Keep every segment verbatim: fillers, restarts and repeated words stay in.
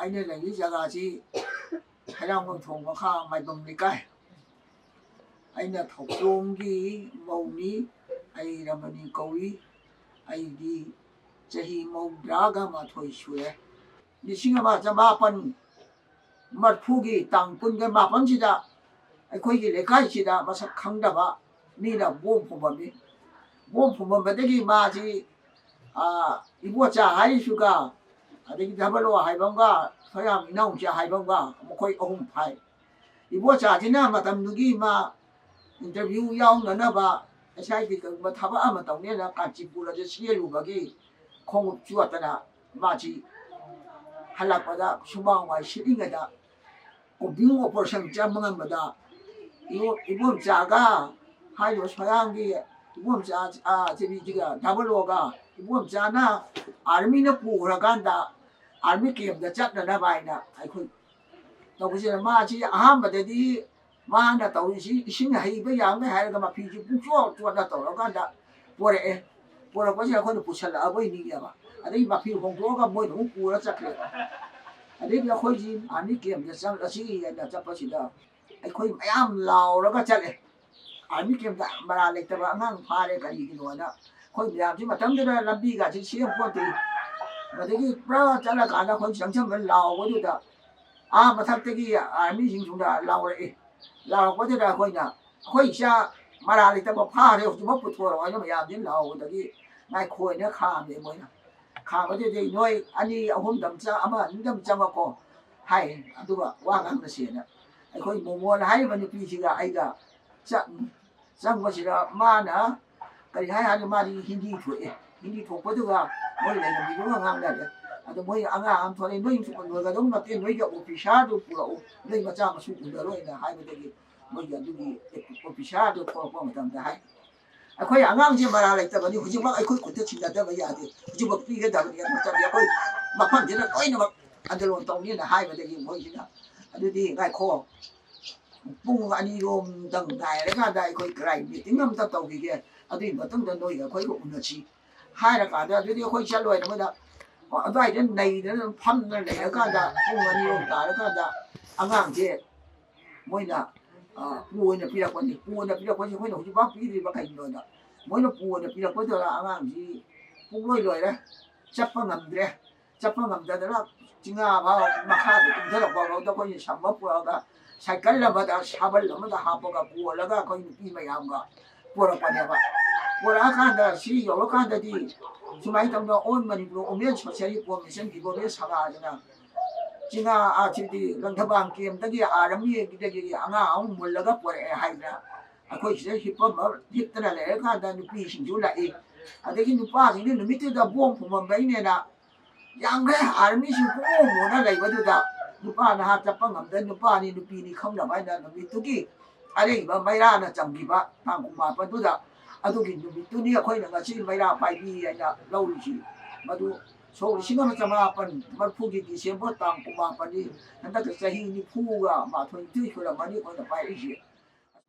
ꯑꯩꯅ ꯂꯩꯔꯤ ꯖꯒꯥꯁꯤ ꯍꯩꯔꯥꯡꯒꯣꯏꯊꯣꯡ ꯃꯈꯥ ꯃꯥꯏꯕꯝ ꯂꯩꯀꯥꯏ꯫ ꯑꯩꯅ ꯊꯧꯆꯣꯝꯒꯤ ꯃꯧꯅꯤ꯫ ꯑꯩ ꯔꯃꯅꯤ ꯀꯧꯏ꯫ ꯑꯩꯗꯤ ꯆꯍꯤ ꯃꯧꯗ꯭ꯔꯥꯒ ꯃꯥꯊꯣꯏ ꯁꯨꯔꯦ꯫ ꯂꯤꯁꯤꯡ ꯑꯃ ꯆꯃꯥꯄꯟ ꯃꯔꯐꯨꯒꯤ ꯇꯥꯡ ꯀꯨꯟꯒ ꯃꯥꯄꯟꯁꯤꯗ ꯑꯩꯈꯣꯏꯒꯤ ꯂꯩꯀꯥꯏꯁꯤꯗ ꯃꯁꯛ ꯈꯪꯗꯕ ꯃꯤꯅ ꯕꯣꯝ ꯐꯨꯝꯃꯝꯃꯤ꯫ ꯕꯣꯝ ꯐꯨꯝꯃꯝꯕꯗꯒꯤ ꯃꯥꯁꯤ, ꯑꯥ, ꯏꯕꯣꯆꯥ ꯍꯥꯏꯔꯤꯁꯤꯒ, ꯑꯗꯒꯤ ꯙꯕꯂꯣ ꯍꯥꯏꯕ ꯑꯃꯒ, ꯁꯣꯌꯥꯝ ꯏꯅꯥꯎꯆꯥ ꯍꯥꯏꯕ ꯑꯃꯒ, ꯃꯈꯣꯏ ꯑꯍꯨꯝ ꯐꯥꯏ꯫ ꯏꯕꯣꯆꯥꯁꯤꯅ ꯃꯇꯝꯗꯨꯒꯤ ꯃꯥ interview ꯌꯥꯎꯅꯅꯕ, ꯑꯦꯁ ꯑꯥꯏ ꯇꯤ ꯀꯩꯒꯨꯝꯕ ꯊꯕꯛ ꯑꯃ ꯇꯧꯅꯦꯅ ꯀꯥꯟꯆꯤꯄꯨꯔꯗ ꯆꯦꯜꯂꯨꯕꯒꯤ ꯈꯣꯡꯎꯞ ꯆꯣꯠꯇꯅ ꯃꯥꯁꯤ ꯍꯜꯂꯛꯄꯗ ꯁꯨꯃꯥꯡ ꯋꯥꯏ ꯁꯤꯠꯂꯤꯉꯩꯗ combing operation ꯆꯪꯕ ꯉꯝꯕꯗ ꯏꯕꯣ-, ꯏꯕꯣꯝꯆꯥꯒ ꯍꯥꯏꯔꯤꯕ ꯁꯣꯌꯥꯝꯒꯤ ꯏꯕꯣꯝꯆꯥ, ꯑꯥ, ꯆꯦꯕꯤꯁꯤꯒ ꯙꯕꯂꯣꯒ ꯏꯕꯣꯝꯆꯥꯅ armyꯅ ꯄꯨꯈ꯭ꯔꯀꯥꯟꯗ army campꯇ ꯆꯠꯅꯅꯕ ꯍꯥꯏꯅ ꯑꯩꯈꯣꯏ ꯇꯧꯕꯁꯤꯗ ꯃꯥꯁꯤ ꯑꯍꯥꯟꯕꯗꯗꯤ ꯃꯥꯅ ꯇꯧꯔꯤꯁꯤ ꯏꯁꯤꯡ ꯍꯩꯕ ꯌꯥꯒꯅꯤ ꯍꯥꯏꯔꯒ ꯃꯐꯤꯁꯤ ꯄꯨꯡꯆꯣꯠ ꯆꯣꯠꯅ ꯇꯧꯔꯀꯥꯟꯗ ꯄꯣꯔꯛꯑꯦ꯫ ꯄꯣꯔꯛꯄꯁꯤꯗ ꯑꯩꯈꯣꯏꯅ ꯄꯨꯁꯜꯂꯛꯑꯕꯣꯏ ꯅꯤꯡꯉꯦꯕ꯫ ꯑꯗꯩ ꯃꯐꯤ ꯍꯣꯡꯗꯣꯛꯑꯒ ꯃꯣꯏꯅ ꯑꯃꯨꯛ ꯄꯨꯔ ꯆꯠꯈ꯭ꯔꯦ꯫ ꯑꯗꯩꯗꯤ ꯑꯩꯈꯣꯏꯁꯤ army campꯇ ꯆꯠꯂꯁꯤ ꯍꯥꯏꯅ ꯆꯠꯄꯁꯤꯗ ꯑꯩꯈꯣꯏ ꯃꯌꯥꯝ ꯂꯥꯎꯔꯒ ꯆꯠꯂꯦ꯫ Army campꯇ ꯃꯔꯥ ꯂꯩꯇꯕ ꯑꯉꯥꯡ ꯐꯥꯔꯦ ꯀꯔꯤꯒꯤꯅꯣꯅ꯫ ꯑꯩꯈꯣꯏ ꯃꯌꯥꯝꯁꯤ ꯃꯇꯝꯗꯨꯗ ꯂꯝꯕꯤꯒꯁꯤ ꯁꯦꯝ ꯄꯣꯠꯇꯦ꯫ ꯃꯗꯒꯤ ꯄꯨꯔꯥ ꯆꯠꯂꯀꯥꯟꯗ ꯑꯩꯈꯣꯏ ꯆꯪꯁꯤꯟꯕ ꯂꯥꯎꯕꯗꯨꯗ ꯑꯥ ꯃꯊꯛꯇꯒꯤ armyꯁꯤꯡꯁꯤꯅ ꯂꯥꯎꯔꯛꯏ꯫ ꯂꯥꯎꯔꯛꯄꯗꯨꯗ ꯑꯩꯈꯣꯏꯅ, "ꯑꯩꯈꯣꯏ ꯏꯆꯥ ꯃꯔꯥ ꯂꯩꯇꯕ ꯐꯥꯔꯦ, ꯍꯧꯖꯤꯛꯃꯛ ꯄꯨꯊꯣꯔꯛꯑꯣ" ꯍꯥꯏꯅ ꯃꯌꯥꯝꯁꯤ ꯂꯥꯎꯕꯗꯒꯤ ꯉꯥꯏꯈꯣꯅ ꯈꯥꯝꯃꯦ ꯃꯣꯏꯅ꯫ ꯈꯥꯝꯕꯗꯨꯗꯤ, "ꯅꯣꯏ ꯑꯅꯤ ꯑꯍꯨꯝꯗꯪ ꯆꯪ-, ꯑꯃ ꯑꯅꯤꯗꯪ ꯆꯪꯉꯛꯀꯣ" ꯍꯥꯏ꯫ ꯑꯗꯨꯒ ꯋꯥ ꯉꯥꯡꯅꯁꯦꯅ ꯑꯩꯈꯣꯏ ꯃꯣꯃꯣꯟ ꯍꯥꯏꯔꯤꯕ ꯅꯨꯄꯤꯁꯤꯒ ꯑꯩꯒ ꯆꯪꯉꯤ꯫ ꯆꯪꯕꯁꯤꯗ ꯃꯥꯅ ꯀꯔꯤ ꯍꯥꯏ ꯍꯥꯏꯅ ꯃꯥꯗꯤ ꯍꯤꯟꯗꯤ ꯊꯣꯛꯑꯦ꯫ ꯍꯤꯟꯗꯤ ꯊꯣꯛꯄꯗꯨꯒ ꯃꯣꯏ ꯂꯩꯔꯝꯃꯤꯗꯨꯒ ꯉꯥꯡꯅꯔꯦ꯫ ꯑꯗꯣ ꯃꯣꯏ ꯑꯉꯥꯡ ꯑꯃ ꯊꯣꯛꯂꯛꯑꯦ, "ꯅꯣꯏ ꯂꯣꯏꯒꯗꯧ ꯅꯠꯇꯦ, ꯅꯣꯏꯒꯤ officerꯗꯨ ꯄꯨꯔꯛꯎ, ꯅꯣꯏ ꯃꯆꯥ ꯃꯁꯨ ꯎꯅꯔꯣꯏꯅ" ꯍꯥꯏꯕꯗꯒꯤ ꯃꯣꯏꯒꯤ ꯑꯗꯨꯒꯤ officerꯗꯨ ꯊꯣꯛꯂꯛꯄ ꯃꯇꯝꯗ ꯍꯥꯏ, "ꯑꯩꯈꯣꯏ ꯑꯉꯥꯡꯁꯦ ꯃꯔꯥ ꯂꯩꯇꯕꯅꯤ, ꯍꯧꯖꯤꯛꯃꯛ ꯑꯩꯈꯣꯏ ꯈꯨꯠꯇ ꯁꯤꯟꯅꯗꯕ ꯌꯥꯗꯦ, ꯍꯧꯖꯤꯛꯃꯛ ꯄꯤꯒꯗꯕꯅꯤ, ꯑꯗꯨ ꯅꯠꯇ꯭ꯔꯗꯤ ꯑꯩꯈꯣꯏ ꯃꯐꯝꯁꯤꯗ ꯂꯣꯏꯅꯃꯛ ꯑꯟꯗꯣꯂꯣꯟ ꯇꯧꯅꯤꯅ" ꯍꯥꯏꯕꯗꯒꯤ ꯃꯣꯏꯁꯤꯅ, "ꯑꯗꯨꯗꯤ ꯉꯥꯏꯈꯣ, ꯄꯨꯡ ꯑꯅꯤꯔꯣꯝꯗꯪ ꯉꯥꯏꯔꯀꯥꯟꯗ ꯑꯩꯈꯣꯏ ꯀꯔꯥꯏ meeting ꯑꯝꯇ ꯇꯧꯈꯤꯒꯦ, ꯑꯗꯨꯒꯤ ꯃꯇꯨꯡꯗ ꯅꯣꯏꯒ ꯑꯩꯈꯣꯏꯒ ꯎꯅꯁꯤ" ꯍꯥꯏꯔꯀꯥꯟꯗ, ꯑꯗꯨꯗꯤ ꯑꯩꯈꯣꯏ ꯆꯠꯂꯣꯏꯅ ꯃꯣꯏꯅ ꯑꯗꯨꯋꯥꯏꯗ ꯅꯩꯗꯅ ꯑꯗꯨꯝ ꯐꯝꯗꯅ ꯂꯩꯔꯀꯥꯟꯗ ꯄꯨꯡ ꯑꯅꯤ ꯑꯍꯨꯝ ꯇꯥꯔꯀꯥꯟꯗ ꯑꯉꯥꯡꯁꯦ ꯃꯣꯏꯅ, ꯑ, ꯄꯨ ꯑꯣꯏꯅ ꯄꯤꯔꯛꯄꯅꯤ꯫ ꯄꯨ ꯑꯣꯏꯅ ꯄꯤꯔꯛꯄꯁꯦ ꯑꯩꯈꯣꯏꯅ ꯍꯧꯖꯤꯛꯐꯥꯎ ꯄꯤꯗ꯭ꯔꯤꯕ ꯀꯩꯒꯤꯅꯣꯗ, ꯃꯣꯏꯅ ꯄꯨ ꯑꯣꯏꯅ ꯄꯤꯔꯛꯄꯗꯨꯗ ꯑꯉꯥꯡꯁꯤ ꯄꯨꯡꯂꯣꯏ ꯂꯣꯏꯔꯦ, ꯆꯠꯄ ꯉꯝꯗ꯭ꯔꯦ꯫ ꯆꯠꯄ ꯉꯝꯗꯗꯅ ꯆꯤꯡꯉꯥ ꯐꯥꯎ ꯃꯈꯥꯗ ꯀꯨꯝꯊꯔꯛꯄ ꯐꯥꯎꯗ ꯑꯩꯈꯣꯏꯅ ꯁꯝꯕ ꯄꯨꯔꯛꯑꯒ ꯁꯥꯏꯀꯜ ꯑꯃꯗ ꯁꯥꯕꯜ ꯑꯃꯗ ꯍꯥꯞꯄꯒ ꯀꯣꯜꯂꯒ ꯑꯩꯈꯣꯏ ꯅꯨꯄꯤ ꯃꯌꯥꯝꯒ ꯄꯨꯔꯛꯄꯅꯦꯕ꯫ ꯄꯨꯔꯛꯑꯀꯥꯟꯗ ꯁꯤ ꯌꯧꯔꯀꯥꯟꯗꯗꯤ ꯁꯨꯃꯥꯏꯅ ꯇꯧꯗꯅ ꯑꯣꯜ ꯃꯅꯤꯄꯨꯔ ꯋꯨꯃꯦꯟ ꯁꯣꯁꯥꯏꯇꯤ ꯀꯣꯃꯤꯁꯟꯒꯤ ꯋꯨꯃꯦꯟ ꯁꯚꯥꯁꯤꯅ ꯆꯤꯡꯉꯥ ꯑꯁꯤꯗꯤ ꯂꯪꯊꯕꯥꯜ ꯀꯦꯝꯗꯒꯤ ꯑꯥꯔꯃꯤꯗꯒꯤ ꯑꯉꯥꯡ ꯑꯃ ꯃꯨꯜꯂꯒ ꯄꯨꯔꯛꯑꯦ ꯍꯥꯏꯗꯅ ꯑꯩꯈꯣꯏ ꯁꯤꯗ ꯍꯤꯞꯄꯝꯕ, ꯍꯤꯞꯇꯅ ꯂꯩꯔꯀꯥꯟꯗ ꯅꯨꯄꯤꯁꯤꯡꯁꯨ ꯂꯥꯛꯏ꯫ ꯑꯗꯒꯤ ꯅꯨꯄꯥꯁꯤꯡꯗꯨ ꯅꯨꯃꯤꯠꯇꯨꯗ ꯕꯣꯝ ꯐꯨꯝꯃꯝꯕꯩꯅꯦꯅ ꯌꯥꯝꯈ꯭ꯔꯦ꯫ ꯑꯥꯔꯃꯤꯁꯤꯡ ꯄꯨꯡꯃꯣꯟ ꯃꯣꯟꯅ ꯂꯩꯕꯗꯨꯗ ꯅꯨꯄꯥ ꯅꯍꯥ ꯆꯠꯄ ꯉꯝꯗ, ꯅꯨꯄꯥꯅꯤ ꯅꯨꯄꯤꯅꯤ ꯈꯪꯗꯕ ꯍꯥꯏꯅ ꯅꯨꯃꯤꯠꯇꯨꯒꯤ ꯑꯔꯩꯕ ꯃꯩꯔꯥꯅ ꯆꯪꯈꯤꯕ ꯇꯥꯡ ꯀꯨꯟꯃꯥꯄꯟꯗꯨꯗ, ꯑꯗꯨꯒꯤ ꯅꯨꯃꯤꯠꯇꯨꯅꯤ ꯑꯩꯈꯣꯏꯅ ꯉꯁꯤ ꯃꯩꯔꯥ ꯄꯥꯏꯕꯤ ꯍꯥꯏꯅ ꯂꯧꯔꯤꯁꯤ꯫ ꯃꯗꯨ ꯁꯣꯛ ꯂꯤꯁꯤꯡ ꯑꯃ ꯆꯃꯥꯄꯟ ꯃꯔꯤꯐꯨꯒꯤ ꯗꯤꯁꯦꯝꯕꯔ ꯇꯥꯡ ꯀꯨꯟꯃꯥꯄꯟꯅꯤ꯫ ꯍꯟꯗꯛꯇ ꯆꯍꯤ ꯅꯤꯐꯨꯒ ꯃꯥꯊꯣꯏ ꯅꯤꯊꯣꯏ ꯁꯨꯔꯝꯃꯅꯤ ꯑꯩꯈꯣꯏꯅ ꯄꯥꯏꯔꯛꯏꯁꯦ꯫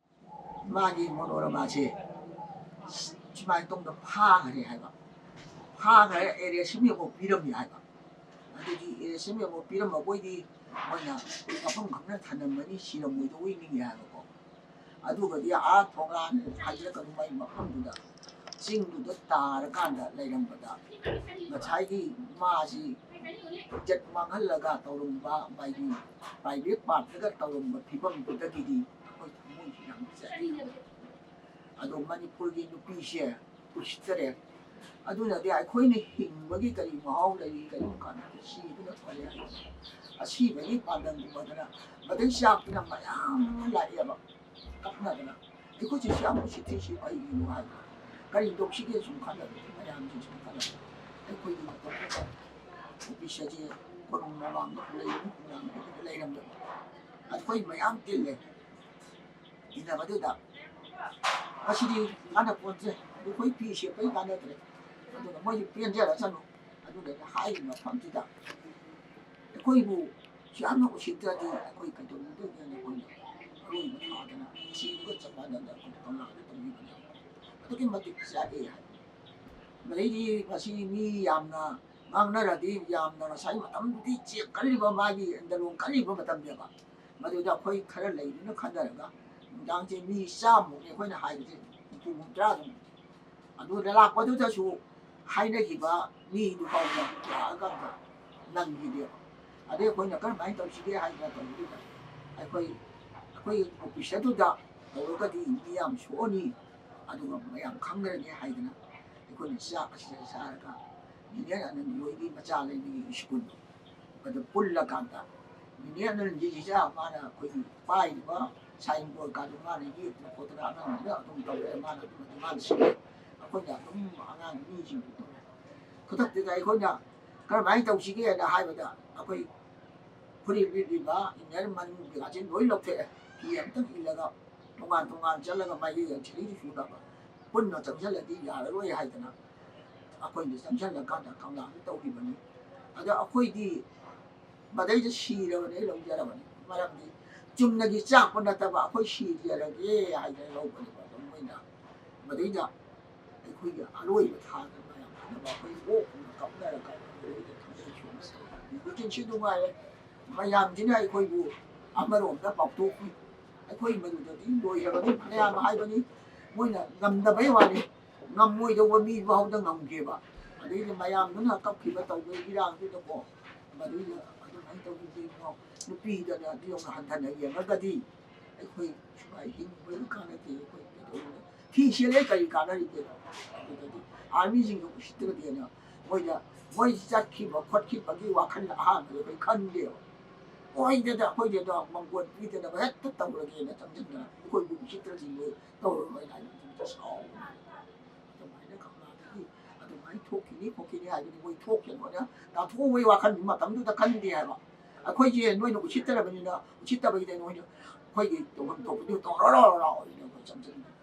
ꯃꯥꯒꯤ ꯃꯣꯅꯣꯔꯃꯥꯁꯦ ꯁꯨꯃꯥꯏꯅ ꯇꯧꯗ ꯐꯥꯈ꯭ꯔꯦ ꯍꯥꯏꯕ꯫ ꯐꯥꯈ꯭ꯔꯦ, ꯑꯦꯔꯦꯁ ꯑꯃ ꯑꯃꯨꯛ ꯄꯤꯔꯝꯃꯤ ꯍꯥꯏꯕ꯫ ꯑꯗꯨꯗꯤ ꯑꯦꯔꯦꯁ ꯑꯃ ꯑꯃꯨꯛ ꯄꯤꯔꯝꯕꯈꯣꯏꯗꯤ ꯃꯣꯏꯅ ꯃꯐꯝ ꯈꯪꯅ ꯊꯅꯝꯃꯅꯤ, ꯁꯤꯔꯝꯃꯣꯏꯗꯧꯕꯩ ꯅꯤꯡꯉꯦ ꯍꯥꯏꯕꯀꯣ꯫ ꯑꯗꯨꯒꯗꯤ ꯑꯥ ꯊꯣꯡꯂꯥꯟ ꯍꯥꯏꯖꯔꯛꯀꯅꯨ ꯃꯥꯏ ꯃꯐꯝꯗꯨꯗ, ꯆꯤꯡꯗꯨꯗ ꯇꯥꯔꯀꯥꯟꯗ ꯂꯩꯔꯝꯕꯗ ꯉꯁꯥꯏꯒꯤ ꯃꯥꯁꯤ ꯏꯖꯠ ꯃꯥꯡꯍꯜꯂꯒ ꯇꯧꯔꯝꯕ ꯃꯥꯒꯤ ꯄ꯭ꯔꯥꯏꯚꯦꯠ ꯄꯥꯔꯠꯇꯒ ꯇꯧꯔꯝꯕ ꯐꯤꯕꯝꯗꯨꯗꯒꯤꯗꯤ ꯑꯩꯈꯣꯏ ꯊꯃꯣꯏꯁꯤ ꯌꯥꯝ ꯆꯛꯏ꯫ ꯑꯗꯣ ꯃꯅꯤꯄꯨꯔꯒꯤ ꯅꯨꯄꯤꯁꯦ ꯎꯁꯤꯠꯇꯔꯦ꯫ ꯑꯗꯨꯅꯗꯤ ꯑꯩꯈꯣꯏꯅ ꯍꯤꯡꯕꯒꯤ ꯀꯔꯤ ꯃꯍꯥꯎ ꯂꯩꯔꯤ? ꯀꯔꯤꯒꯨꯝꯕ ꯀꯥꯟꯗ ꯁꯤꯕꯅ ꯐꯔꯦ꯫ ꯑꯁꯤꯕꯒꯤ ꯄꯥꯟꯗꯝꯒꯨꯝꯕꯗꯅ ꯃꯗꯩ ꯆꯥꯛꯇꯅ ꯃꯌꯥꯝ ꯑꯃ ꯂꯥꯛꯑꯦꯕ ꯀꯞꯅꯗꯅ꯫ ꯑꯩꯈꯣꯏꯁꯦ ꯁꯤ ꯌꯥꯝ ꯎꯁꯤꯠꯇ꯭ꯔꯤꯁꯤ ꯀꯔꯤꯒꯤꯅꯣ ꯍꯥꯏꯕ ꯀꯔꯤ ꯇꯧꯁꯤꯒꯦ ꯁꯨꯝ ꯈꯜꯂꯒ ꯃꯌꯥꯝꯁꯦ ꯁꯨꯝ ꯈꯜꯂꯒ ꯑꯩꯈꯣꯏꯒꯤ ꯃꯇꯝꯗꯨꯗ ꯑꯣꯐꯤꯁ ꯑꯁꯤ ꯀꯣꯅꯨꯡ ꯃꯃꯥꯡꯗ ꯂꯩꯔꯝꯃꯤ, ꯈꯣꯡꯅꯥꯡ ꯂꯩꯔꯝꯗꯕ ꯑꯩꯈꯣꯏ ꯃꯌꯥꯝ ꯇꯤꯜꯂꯦ꯫ ꯏꯟꯅꯕꯗꯨꯗ ꯃꯁꯤꯗꯤ ꯀꯥꯟꯅꯄꯣꯟꯇ꯭ꯔꯦ, ꯑꯩꯈꯣꯏ ꯐꯤ ꯁꯦꯠꯄꯩ ꯀꯥꯟꯅꯗ꯭ꯔꯦ꯫ ꯑꯗꯨꯅ ꯃꯣꯏꯁꯨ ꯄꯦꯟꯖꯔꯁꯅꯨ꯫ ꯑꯗꯨꯅ ꯑꯩꯅ ꯍꯥꯏꯔꯤꯕ ꯃꯐꯝꯁꯤꯗ ꯑꯩꯈꯣꯏꯕꯨ ꯌꯥꯝꯅ ꯎꯁꯤꯠꯇ꯭ꯔꯗꯤ ꯑꯩꯈꯣꯏ ꯀꯩꯗꯧꯅꯗꯣꯏꯅꯣ? ꯑꯩꯈꯣꯏꯅ ꯑꯔꯣꯏꯕ ꯊꯥꯗꯅ ꯁꯤꯕꯒ ꯆꯞ ꯃꯥꯟꯅꯅ ꯑꯩꯈꯣꯏ ꯀꯪꯂꯥꯗ ꯇꯧꯕꯤꯕꯅꯦ꯫ ꯑꯗꯨꯛꯀꯤ ꯃꯇꯤꯛ ꯆꯥꯛꯑꯦ ꯍꯥꯏ꯫ ꯃꯗꯩꯗꯤ ꯃꯁꯤ ꯃꯤ ꯌꯥꯝꯅ ꯉꯥꯡꯅꯔꯗꯤ ꯌꯥꯝꯅ ꯉꯁꯥꯏ ꯃꯇꯝꯗꯨꯗꯤ ꯆꯦꯛ ꯀꯜꯂꯤꯕ, ꯃꯥꯒꯤ ꯑꯥꯟꯗꯣꯂꯟ ꯀꯜꯂꯤꯕ ꯃꯇꯝꯅꯦꯕ꯫ ꯃꯗꯨꯗ ꯑꯩꯈꯣꯏ ꯈꯔ ꯂꯩꯗꯨꯅ ꯈꯟꯅꯔꯒ ꯅꯨꯡꯗꯥꯡꯁꯦ ꯃꯤ ꯆꯥꯝꯃꯃꯨꯛꯅꯤ ꯑꯩꯈꯣꯏꯅ ꯍꯥꯏꯕꯁꯦ, ꯍꯨꯝꯐꯨ ꯍꯨꯝꯗ꯭ꯔꯥ ꯑꯗꯨꯝ꯫ ꯑꯗꯨꯗ ꯂꯥꯛꯄꯗꯨꯗꯁꯨ ꯍꯥꯏꯅꯈꯤꯕ ꯃꯤꯗꯨ ꯐꯥꯎꯕ ꯂꯥꯛꯑꯀꯥꯟꯗ ꯅꯪꯈꯤꯗꯦꯕ꯫ ꯑꯗꯩ ꯑꯩꯈꯣꯏꯅ ꯀꯔꯝꯍꯥꯏꯅ ꯇꯧꯁꯤꯒꯦ ꯍꯥꯏꯗꯅ ꯇꯧꯕꯗꯨꯗ ꯑꯩꯈꯣꯏ, ꯑꯩꯈꯣꯏ ꯑꯣꯐꯤꯁꯇꯨꯗ ꯇꯧꯔꯒꯗꯤ ꯃꯤ ꯌꯥꯝ ꯁꯣꯛꯑꯅꯤ, ꯑꯗꯨꯒ ꯃꯌꯥꯝ ꯈꯪꯅꯔꯅꯤ ꯍꯥꯏꯗꯅ ꯑꯩꯈꯣꯏꯅ ꯆꯥꯛ ꯑꯁꯤꯗ ꯆꯥꯔꯒ ꯏꯟꯗꯤꯌꯥꯟ ꯑꯥꯏꯂꯦꯟ ꯍꯣꯏꯒꯤ ꯃꯆꯥ ꯂꯩꯕꯒꯤ ꯁ꯭ꯀꯨꯜꯗꯣ ꯑꯗꯨ ꯄꯨꯜꯂꯀꯥꯟꯗ ꯏꯟꯗꯤꯌꯥꯟ ꯑꯥꯏꯂꯦꯟꯒꯤꯁꯤꯗ ꯃꯥꯅ ꯑꯩꯈꯣꯏꯒꯤ ꯄꯥꯏꯔꯤꯕ ꯁꯥꯏꯟ ꯕꯣꯔꯗꯀꯥꯗꯣ ꯃꯥꯅ ꯌꯦꯛꯇꯅ ꯈꯣꯠꯇꯅ ꯑꯉꯥꯡꯗꯨꯗ ꯑꯗꯨꯝ ꯇꯧꯔꯦ꯫ ꯃꯥꯅ ꯑꯗꯨꯝ ꯑꯗꯨ ꯃꯥꯅ ꯁꯤꯜꯂꯦ꯫ ꯑꯩꯈꯣꯏꯅ ꯑꯗꯨꯝ ꯑꯉꯥꯡ ꯃꯤꯁꯤꯡꯗꯨ ꯇꯧꯔꯦ꯫ ꯈꯨꯗꯛꯇꯨꯗ ꯑꯩꯈꯣꯏꯅ ꯀꯔꯝꯍꯥꯏꯅ ꯇꯧꯁꯤꯒꯦꯅ ꯍꯥꯏꯕꯗ ꯑꯩꯈꯣꯏ ꯐꯨꯔꯤꯠ ꯂꯤꯠꯂꯤꯕ ꯏꯟꯗꯤꯌꯥꯟ ꯃꯅꯤꯄꯨꯔ ꯀꯩꯀꯥꯁꯦ ꯂꯣꯏ ꯂꯧꯊꯣꯛꯑꯦ꯫ ꯐꯤ ꯑꯃꯇꯪ ꯏꯜꯂꯒ ꯇꯣꯉꯥꯟ ꯇꯣꯉꯥꯟ ꯆꯠꯂꯒ ꯃꯥꯒꯤ ꯊ꯭ꯔꯤꯗꯤ ꯁꯨꯅꯕ ꯄꯨꯟꯅ ꯆꯪꯁꯤꯜꯂꯗꯤ ꯌꯥꯔꯔꯣꯏ ꯍꯥꯏꯗꯅ ꯑꯩꯈꯣꯏꯅ ꯆꯪꯁꯤꯜꯂꯀꯥꯟꯗ ꯀꯪꯂꯥꯗ ꯇꯧꯔꯤꯕꯅꯤ꯫ ꯑꯗ ꯑꯩꯈꯣꯏꯗꯤ ꯃꯗꯩꯗ ꯁꯤꯔꯕꯅꯦ, ꯂꯧꯖꯔꯕꯅꯤ꯫ ꯃꯔꯝꯗꯤ ꯆꯨꯝꯅꯒꯤ ꯆꯥꯛꯄ ꯅꯠꯇꯕ ꯑꯩꯈꯣꯏ ꯁꯤꯖꯔꯒꯦ ꯍꯥꯏꯗꯅ ꯂꯧꯕꯅꯦꯕ꯫ ꯑꯗꯨꯝ ꯃꯣꯏꯅ ꯃꯗꯩꯗ ꯑꯩꯈꯣꯏꯒꯤ ꯑꯔꯣꯏꯕ ꯊꯥꯗ ꯃꯌꯥꯝ ꯐꯅꯕ ꯑꯩꯈꯣꯏ ꯑꯣꯛꯅ ꯀꯞꯅꯔꯒ ꯃꯗꯩꯗ ꯊꯝꯖꯤꯟꯈꯤꯕ ꯃꯇꯝꯗ ꯃꯆꯤꯟꯁꯨ ꯅꯨꯡꯉꯥꯏꯔꯦ꯫ ꯃꯌꯥꯝꯁꯤꯅ ꯑꯩꯈꯣꯏꯕꯨ ꯑꯃꯔꯣꯝꯗ ꯄꯥꯎꯊꯣꯛꯄꯤ꯫ ꯑꯩꯈꯣꯏ ꯃꯗꯨꯗꯗꯤ ꯂꯣꯏꯔꯕꯅꯤ ꯐꯅꯌꯥꯝ ꯍꯥꯏꯕꯅꯤ꯫ ꯃꯣꯏꯅ ꯉꯝꯗꯕꯩ ꯋꯥꯅꯤ꯫ ꯉꯝꯃꯣꯏꯗꯧꯕ ꯃꯤ ꯐꯥꯎꯗ ꯉꯝꯒꯦꯕ꯫ ꯑꯗꯩꯗꯤ ꯃꯌꯥꯝꯗꯨꯅ ꯀꯞꯈꯤꯕ ꯇꯧꯕꯒꯤ ꯏꯔꯥꯡꯗꯨꯗꯀꯣ, ꯃꯗꯨꯗ ꯑꯗꯨꯃꯥꯏꯅ ꯇꯧꯕꯤꯗꯦ ꯏꯕꯨꯡꯉꯣ꯫ ꯅꯨꯄꯤꯗꯅ ꯑꯗꯨ ꯌꯧꯅ ꯍꯟꯊꯅ ꯌꯦꯡꯉꯒꯗꯤ ꯑꯩꯈꯣꯏ ꯁꯨꯃꯥꯏꯅ ꯍꯤꯡꯕꯗ ꯀꯥꯟꯅꯗꯦ꯫ ꯑꯩꯈꯣꯏ ꯀꯩꯗꯧꯕꯗ ꯐꯤ ꯁꯦꯠꯂꯦ ꯀꯔꯤ ꯀꯥꯟꯅꯔꯤꯒꯦ? ꯑꯗꯨꯗꯗꯤ ꯑꯥꯔꯃꯤꯁꯤꯡꯗꯣ ꯎꯁꯤꯠꯇ꯭ꯔꯗꯤꯅ ꯃꯣꯏꯗ, ꯃꯣꯏ ꯆꯠꯈꯤꯕ ꯈꯣꯠꯈꯤꯕꯒꯤ ꯋꯥꯈꯜ ꯑꯍꯥꯟꯕꯗ ꯑꯩꯈꯣꯏ ꯈꯟꯗꯦꯕ꯫ ꯑꯣꯏꯗꯦꯗ, ꯑꯩꯈꯣꯏꯗꯤ ꯑꯗꯣ ꯃꯪꯒꯣꯟ ꯄꯤꯗꯅꯕ ꯍꯦꯛꯇ ꯇꯧꯔꯒꯦꯅ ꯆꯪꯁꯤꯟꯗꯅ ꯑꯩꯈꯣꯏꯕꯨ ꯎꯁꯤꯠꯇ꯭ꯔꯗꯤ ꯃꯣꯏ ꯇꯧꯔꯔꯣꯏ ꯍꯥꯏꯅ ꯑꯗꯨꯝ ꯁꯥꯎꯕꯅꯦ꯫ ꯑꯗꯨꯃꯥꯏꯅ ꯀꯪꯂꯥꯗꯒꯤ ꯑꯗꯨꯃꯥꯏꯅ ꯊꯣꯛꯈꯤꯅꯤ ꯈꯣꯠꯈꯤꯅꯤ ꯍꯥꯏꯕꯗꯤ ꯃꯣꯏ ꯊꯣꯛꯈꯤꯅꯣꯅ ꯇꯥꯊꯣꯛꯎꯕꯒꯤ ꯋꯥꯈꯜ ꯃꯇꯝꯗꯨꯗ ꯈꯟꯗꯦ ꯍꯥꯏꯕ꯫ ꯑꯩꯈꯣꯏꯁꯦ ꯅꯣꯏꯅ ꯎꯁꯤꯠꯇꯔꯕꯅꯤꯅ, ꯎꯁꯤꯠꯇꯕꯒꯤꯗ ꯅꯣꯏꯅ ꯑꯩꯈꯣꯏꯒꯤ ꯇꯧꯐꯝ ꯊꯣꯛꯄꯗꯨ ꯇꯧꯔꯔꯣ ꯂꯥꯎ ꯍꯥꯏꯅ ꯑꯩꯈꯣꯏ ꯆꯪꯁꯤꯟꯕꯅꯦ꯫